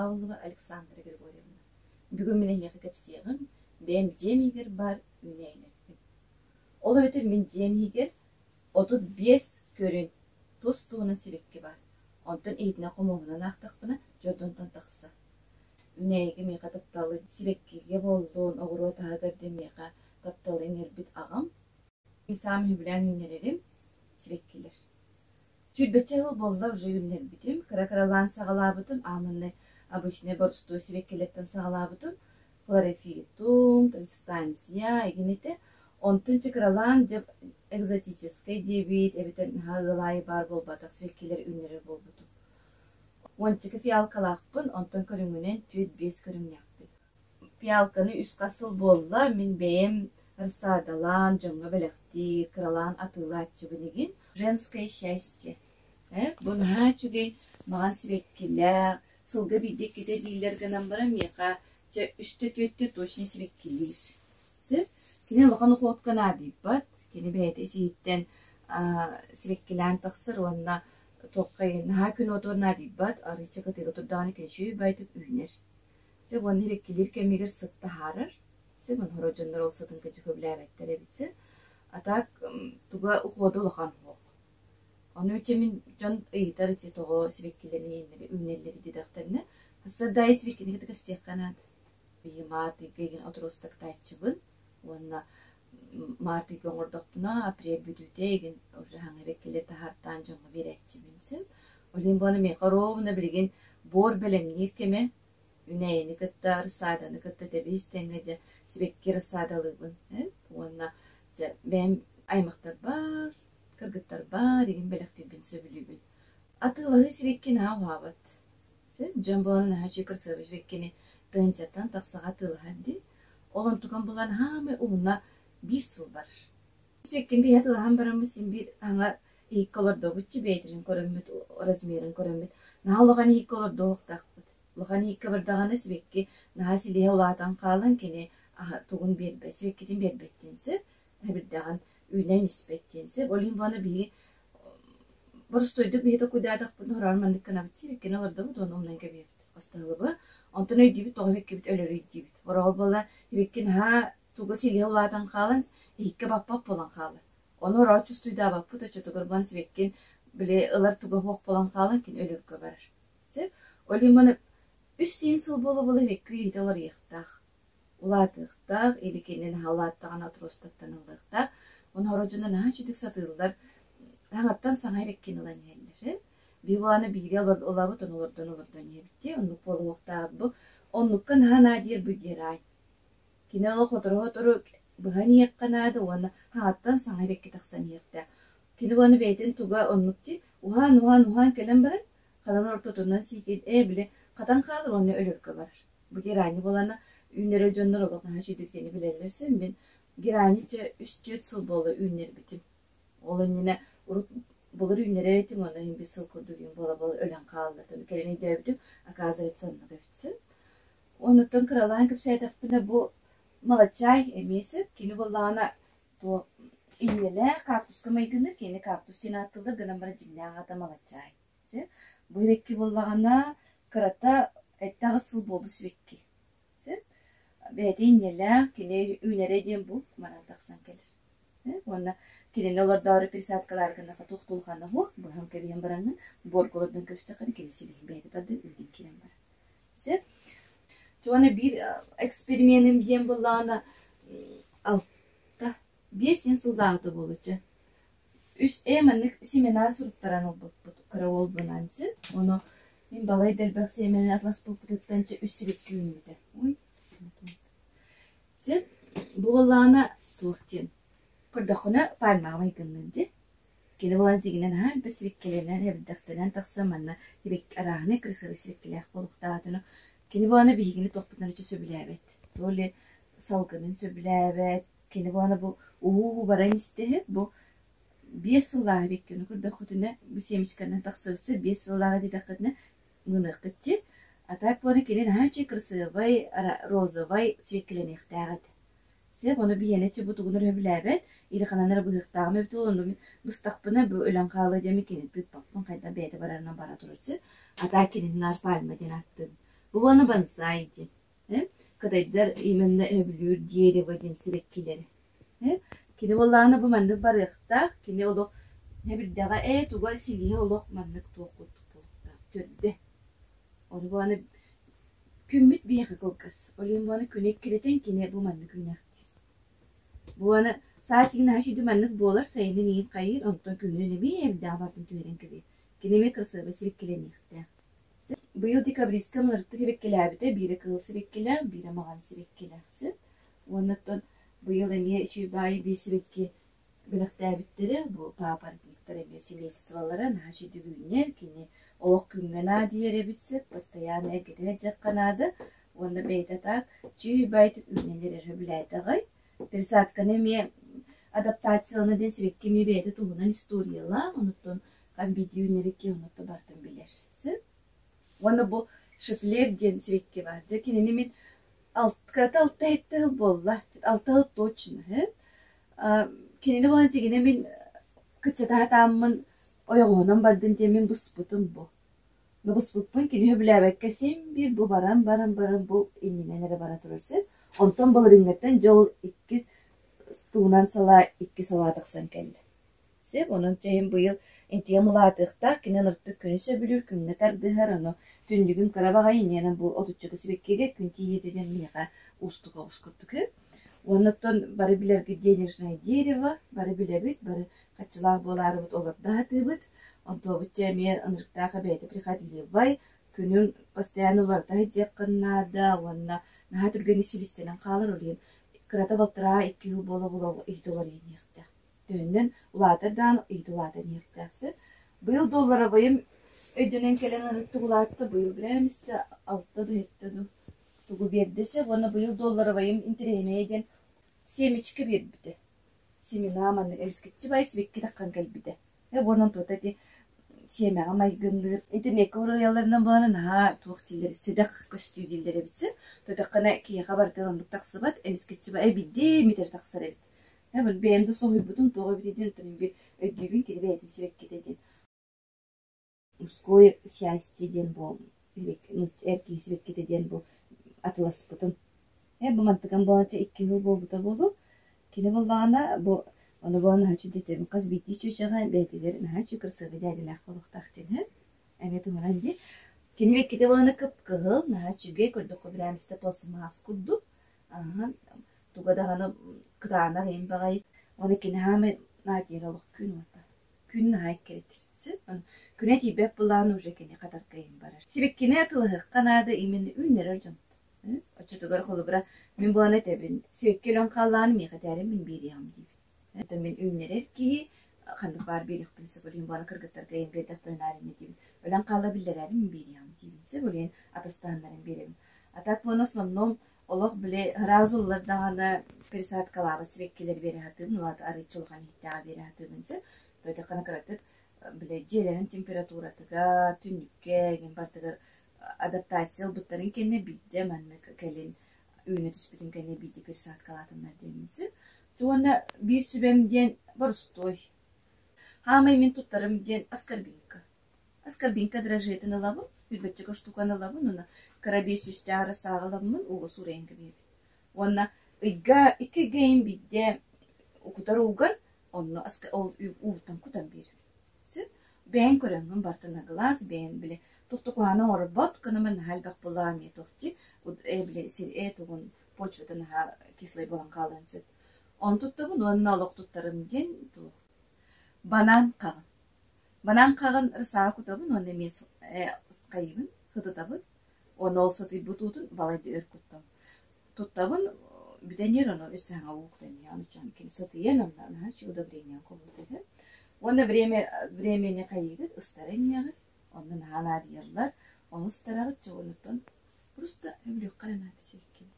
Павлова Александра Григорьевна. Бүгүн мин эһиэхэ кэпсиэҕим, бэйэм дьиэм иһигэр баар үүнээйилэрбин. Ол эбэтэр мин дьиэм иһигэр 35 көрүн тус-туһунан сибэкки баар. Онтон иһитинэн-хомуоһунан аахтахпына, дьордонтон тахса. Үүнээйигэ миэхэ тапталы сибэккигэ буоллун, оҕуруот аһыгар диэн миэхэ тапталы иҥэрбит аҕам. Мин саамай сөбүлээн үүннэрэрим сибэккилэр. Сүүрбэччэ сыл буолла уже үүннэрбитим, кыра-кыралаан саҕалаабытым, ааманнай обычнай боростуой сибэккилэртэн саҕалаабытым, хлорофитум, тристанция игин этэ. Онтон чэ кыралаан дьэ экзотическай диэбит эбэтэр наһаа ыал аайы баар буолбатах сибэккилэр үүннэрэр буолбутум. Уончака фиалкалаахпын, онтон көрүҥүнэн түөрт-биэс көрүҥнээхпин. Фиалканы үс хас сыл буолла, мин бэйэм рассадалаан, дьоҥҥо бэлэхтиир, кыралаан атыылааччыбын игин. Женское счастье. Бу наһаа үчүгэй маҕан сибэккилээх, сылга биирдэ иккитэ дииллэр гынан баран миэхэ чэ үстэ-түөртэ точно сибэккилиир. Сөп. Кини улахан охотка наадыйбат, кини бэйэтэ ис-иһиттэн сибэккилээн тахсар уонна туоххай наһаа күн уотугар наадыйбат, арыычча кытыыга турдаҕына кини үчүгэй баайдык үүнэр. Сөп уонна сибэккилиир кэмигэр сыт таһаарар. Сөп уонна сорох дьоннор ол сытын кыдьы көбүлээбэттэр эбит сөп. А так туга ухода улахан суох. Ону ити мин дьон ыйытар ити тоҕо сибэккилэри үүнэллэр диэтэхтэринэ, сардаайы сибэккини кытта кэпсиэххэ наада. Биһиги маар ыйга игин отростактааччыбын уонна маар ыйга оҥордохпуна апрель бүтүүтэ игин уже хаҥа сибэккилэри таһаартаан дьоҥҥо биэрээччибин син. Ол иһин буолан миэхэ ровно билигин буор бэлэмниир кэмэ Үнээйини кытта, рассаданы кытта тэбис тэҥҥэ дьэ сибэкки рассадалыыбын уонна дьэ бэйэм аймахтарбар, кыргыттарбар игин бэлэхтиирбин сөбүлүүбүн. Атыылаһыы сибэкки наһаа уһаабат. Сөп, дьон буолан наһаа үчүгэй кырасыабай сибэккини тыһыынчаттан тахсаҕа атыылаһар дии. Ол онтукам булан хаамай уһуна биир сыл барар. Сибэккини биһи атыылаһан бараммыт син биир аҥа иһиккэ олордобут бэйэтин көрөммүт, размерын көрөммүт. Наһаа улахан иһиккэ олордуохтаахпыт. Улахан иһиккэ бардаҕына сибэкки наһаа силиһэ улаатан хаалан кини тугун биэрбэт, сибэккитин биэрбэт диэн сөп, эбирдэҕин үүнэн испэт диэн сөп. Ол иһин буолан биһиги боростуойдук биһи токуйдаатахпытына хороон маннык гынабыт сибэккини олордобут уонна умнан кэбиһэбит хастаһылыбы. Онтон өйдүүбүт тоҕо сибэккибит өлөрүй диибит. Хороҕор буола сибэкки наһаа туга силиһэ улаатан хаалан иһиккэ баппат буолан хаалар. Ону орооччу устуйдаабаппыт оччотугар буолан сибэккин били ылар туга суох буолан хаалан кини өлөргө барар. Сөп. Ол иһин маны үс сиэн сыл буола-буола сибэкки үйэтэ уларыйыахтаах, улаатыахтаах или кини наһаа улааттаҕына отростактан ыллыахтаах. Ону сорох дьоно наһаа үчүгдүк сатыыллар, саҥаттан саҥа сибэккини ылан иһэллэр. Биһи буолааны биири ылабыт, ону олордон олордон иһэбит дии. Оннук буолуохтаах бу. Оннукка наһаа наадыйар диир бу герань. Кини олох сотору-сотору быһан иһиэххэ наада уонна хаҥаттан саҥа сибэкки тахсан иһиэхтээх. Кини уонна бэйэтин туга оннук дии, уһаан-уһаан-уһаан кэлэн баран, ханан ортотунан сиикин ээ били хатан хаалар уонна өлөргө барар. Бу герани буолана үүннэрэр дьоннор олох наһаа үчүгэй кини билэллэр син мин герани чэ үс-түөрт сыл буола үүннэрбитим. Ол иннинэ урут былыр үүннэрэр этим уонна иһин биир сыл курдук иһин буола-буола өлөн хаалла. Ону кэлин өйдөөбүтүм, оказывается, оннук эбит син. Онуттан кыралаан кэпсээтэхпинэ бу Малачай эмиэ сөп. Кини буоллаҕына туох инньэлээх кактуска майгынныыр, кини кактус диэн ааттыыллар гынан баран дьиҥнээх аата Малачай. Сөп. Бу сибэкки буоллаҕына кырата эттэҕис сыл буолбут сибэкки. Сөп. Бэйэтэ инньэлээх, кини үүнэрэ диэн бу манан тахсан кэлэр. Уонна кинини олордоору пересадкалаары гыннахха туох да улахана суох, быһан кэбиһэн бараҥҥын, буорга олордон кэбистэххинэ кини силиһин бэйэтэ тардан үүнэн киирэн барар. Сөп. Уонна биир эксперименим диэн буоллаҕына алта, биэс син сыллааҕыта буолуччу. Үс ээ маннык семена суруттаран ылбыппыт кыра уолбунаан син. Ону мин балай да элбэх сиэмэни атласпыппытыттан чэ үс сибэкки үүммүтэ. Ой, Сөп. Бу буоллаҕына туох диэн көрдөххүнэ пальмаҕа майгынныыр дии. Кини буолан дьиҥинэн наһаа элбэх сибэккилэнэн, эбирдэхтэнэн тахсан манна сибэкки арааһынай красивай сибэккилээх буолуохтаах Кини буолана биһигини туохпутун эрэ сөбүлээбэт. То ли салгынын сөбүлээбэт, кини буолана бу уһуу баран истэһэ бу биэс сыллааҕы сибэккини көрдөххүтүнэ бу семечканан тахсыбыт биэс сыллааҕы диэтэххитинэ мыыныаххыт дии. А так буолан кини наһаа үчүгэй красивай розовай сибэккилэниэхтээх этэ. Сөп, ону биһиэнэ бу тугун эрэ сөбүлээбэт, или ханан эрэ быһыахтааҕым эбит буолуо, ону мин быстахпына бу өлөн хаалыа диэммин кинини тыыппаппын, хайдах бэйэтэ барарынан бара турар сөп. А так кинини наар пальма диэн ааттыыбын. Бу уонна бонсай диэн. Кытайдар именно сөбүлүүр дерево диэн сибэккилэри. Кини буоллаҕына бу маннык барыахтаах, кини олох нэбирдэҕэ ээ туга силиһэ олох маннык туох курдук буолуохтаах төрдө. Ону буоланы күммүт биһиэхэ кылгас. Ол иһин буоланы күнү эккирэтэн кини бу маннык үүнээхтиир. Бу аны саас иҥин аһа сүүрдүү маннык буолар, сайынын иҥин хайыыр, онтон күһүнүн эмиэ эрдэҕэ барытын түһэрэн кэбиһэр. Кини эмиэ кырасыабай сибэккилэниэхтээх. Быйыл декабристка мынырыктык сибэккилээбитэ, биирэ кыһыл сибэккилээх, биирэ маҕан сибэккилээх сир. Уонна оттон быйыл эмиэ үчүгэй баайы биир сибэкки бэлэхтээбиттэрэ, бу папоротниктар эмиэ семействолара наһаа үчүгэй үүнэр, кини олох күҥҥэ наадыйар эбит сөп, постоянно эргитэн илдьиэххэ наада уонна бэйэтэ так үчүгэй баайытык үүнэн эрэр сөбүлээтэҕэй. Пересадканы эмиэ адаптациялана диэн сибэкки эмиэ бэйэтэ туһунан историялаах, онуттан хас биирдии үүнэр икки онуттан барытын билэр сөп. Уонна бу шифлер диэн сибэкки баар. Дьэ кинини мин кырата алта иһиттэ сыл буолла. Алта сыл точно. Кинини буолан дьигинэ мин кыччата сатааммын ойоҕоһунан бардын диэн мин быспытым бу. Но быспыппын кини сөбүлээбэккэ син биир бу баран баран баран бу иннинэн эрэ бара турар сир. Онтон былырыыҥҥыттан дьэ ол иккис тугунан салаа икки салаа тахсан кэллэ. Сөп, онон чэйим быйыл интиэм улаатыахтаах, кини ынырыктык күнү сөбүлүүр, күҥҥэ тардыһар, ону түннүгүм кыра баҕайы инньэнэн бу отуччака сибэккигэ күн тиийиэтэ диэн миэхэ уустук оҕус курдук үһү. Уонна оттон бары билэргит денежное дерево, бары билэбит, бары хаччылаах буолаарыбыт олордо сатыыбыт. Онтуобут чэ эмиэ ынырыктаах бэйэтэ прихотливай, күнүн постоянно уларыта сылдьыаххын наада уонна наһаа түргэнник силистэнэн хаалар, ол иһин кырата балтараа икки сыл буола-буола иһит уларыйан иһиэхтээх. Төһөннөн улаатар даҕаны иһит улаатан иһиэхтээх сир. Быйыл долларабайым өйдөнөн кэлэн ырыттык улаатта, быйыл билээмистэ алта ду сэттэ ду тугу биэрдэ сөп уонна быйыл долларабайым интэриэһинэйэ диэн семечка биэрбитэ. Семена маннык эмискэччи баай сибэкки таххан кэлбитэ. Уонна тута ити сиэмэҕэ майгынныыр интернеккэ уруһуйаларынан буолан наһаа туох дииллэр сэдэх көстүү дииллэр эбит син. Тутаххына киһиэхэ барытыгар оннук тахсыбат, эмискэччи баай биирдии эмит эрэ тахсар эбит. Бэйэм да соһуйбутум туох эбитий диэн оттон биир өйдүүбүн кини бэйэтин сибэккитэ диэн. Мужское счастье диэн бу эр киһи сибэккитэ диэн бу атыласпытым. Бу мантыкам буолааччы икки сыл буолбута буолуо. Кини буоллаҕына бу ону буолан наһаа үчүгэй хас биирдии чүөчэҕэ бэйэтигэр наһаа үчүгэй кырасыабай дээдэлээх буолуохтаах диэн үһү. Эмиэ туһунан дии. Кини бэккитэ буолана кып-кыһыл, наһаа үчүгэй, көрдөххө бирэмистэ пластмасс курдук. Аһа, туга даҕаны кытаанах иһин баҕайы. Уонна кини хаамай наадыйар олох күн уота. Күн наһаа эккирэтир. Күнэ тиийбэт былаан уже кини хатарга иһин барар. Сибиккини атылаһыахха наада именно үүннэрэр дьонтон. Оччотугар холобура мин буолан этэбин, сибикки өлөн хааллаҕына миэхэ этээрин мин биэриэҕим диибин. Оттон мин үүннэрэр киһи ханнык баар биэриэхпин сөп, ол иһин буолан кыргыттарга иһин биэрдэхпинэ наар инньэ диибин. Өлөн хаалла биллэрээрин мин биэриэҕим диибин сөп, ол иһин атастаһыннаран биэрэбин. А так буолан основном олох били сразу ыллар даҕаны пересадкалаабыт сибэккилэри биэрэ сатыыбын, ол аата арыычча улахан иһиттээҕи биэрэ сатыыбын сөп. Тойдоххуна кыратык били дьиэлэрин температуратыгар, түннүккэ игин барытыгар адаптация ылбыттарын кэннэ биирдэ маннык кэлин үүнэ түспүтүн кэннэ биирдэ пересадкалаатыннар диэммин сөп. Уонна биир сүбэм диэн борустуой. Хаамай мин туттарым диэн аскорбинка. Аскорбинка дрожжетын ылабын, үрбэччэкэ штуканы ылабын уонна кыра биэс сүүстээх эрэ сааҕы ыламмын ууга суурайан кэбиһэбин. Уонна ыйга икки ыйга иһин биирдэ укутар уугар онно ол ууттан кутан биэрэбин. Сөп. Бэйэҥ көрөҥҥүн барытын аглаас, бэйэҥ били туох да куһаҕаны оҥорбот гынамын наһаа элбэх буоллаҕа эмиэ туох дии били сир ээ тугун почвата наһаа кислай буолан хаалыан сөп. Ону туттабын уонна олох туттарым диэн туох банан хаҕын. Банан хаҕын ырысааҕа кутабын уонна эмиэ хайыыбын, сытытабын. Уонна ол сытыйбыт уутун балайда өр куттам. Туттабын, бүтэн иһэр, ону өссө саҥа уу кутан иһэҕин, оччоҕуна кини сытыйан, онно наһаа үчүгэй удобрение кубулута үһү. Уонна время времени хайыыгыт, ыстаран иһэҕит, онно наһаа наадыйаллар, ону ыстараҕыт, чоҕунуттан просто өбүлүөххэ эрэ наада сиэккини.